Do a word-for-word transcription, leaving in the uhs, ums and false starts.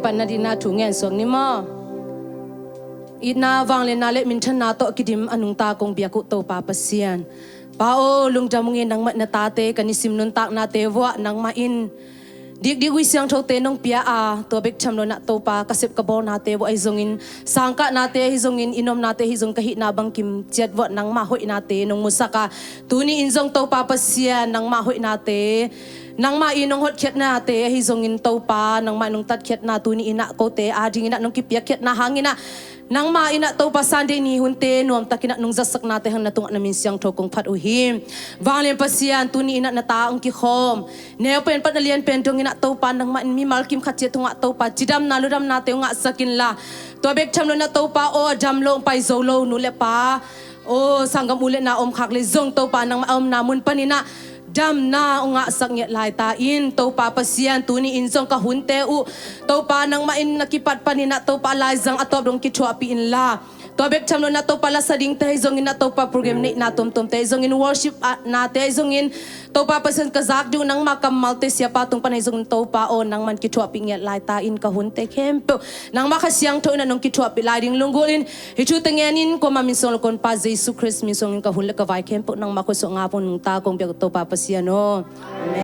Patna dingin thu ngen suak ni maw. Itna, vanglianna le minthanna tawh kidim a nungta kong biak uh Topa Pasian, Pa aw, lungdam ung e, nangmah in na tate, ka nisim nuntaknate vuah nangmah in dikdik Ui Siangthote nong pia a, tua bek tham lo in ah Topa, ka sep ka bawlnate vuah ahi zongin, sangkahnate ahi zongin, i nomnate ahi zongin, ka hihna bangkim ciat vuah nangmah hoihnate nong musak a, tuni in zong Topa Pasian, nangmah hoihnate, nangmah i nong hotkhiatnate ahi zongin Topa, nangmah i nong tatkhiatna tuni in ah kote adingin ah nong kipiakkhiatna hangin ah, nangmah in ah Topa, Sunday ni hunte nuamtakin ah nong zatsaknate hang na tungah na min siangtho kong phat uh hi. Vanglian Pasian, tuni in ah na ta hong kikhawm neu pen pan a lian pen dongin ah Topa, nangmah in mimal kim khat ciat tungah Topa, cidamna ludamnate hong ngahsak inla, tua bek tham lo in ah Topa aw, a dam lo, hong pai zo lo nu le pa, aw, sanggam u le nau omkhak le zong Topa, nangmah a omna mun panin ah damna hong ngahsak ngiat lai ta in. Topa Pasian, tuni in zong ka hunte uh Topa, nangmah in na kipat panin ah Topa, a laizang a tawp dong kithuahpih inla, tua bek tham lo in ah Topa, lasa dingte ahi zongin ah Topa, program neihna tuamtuamte ahi zongin, worship ah nate ahi zongin, Topa Pasian, ka zak ding uh nangmah kammalte siapa tung pan ahi zongin Topa aw, nangmah in kithuahpih ngiat lai ta in. Ka hunte khempeuh nangmah Kha Siangtho in ah nong kithuahpih lai ding lunggulh in, hih thute ngenin kuamah min suang lo, ka Honpa Jesu Khrist min suangin ka hun le ka vai khempeuh nangmah khut sungah ngap ung, nungta kong biak uh Topa Pasian aw. Amen.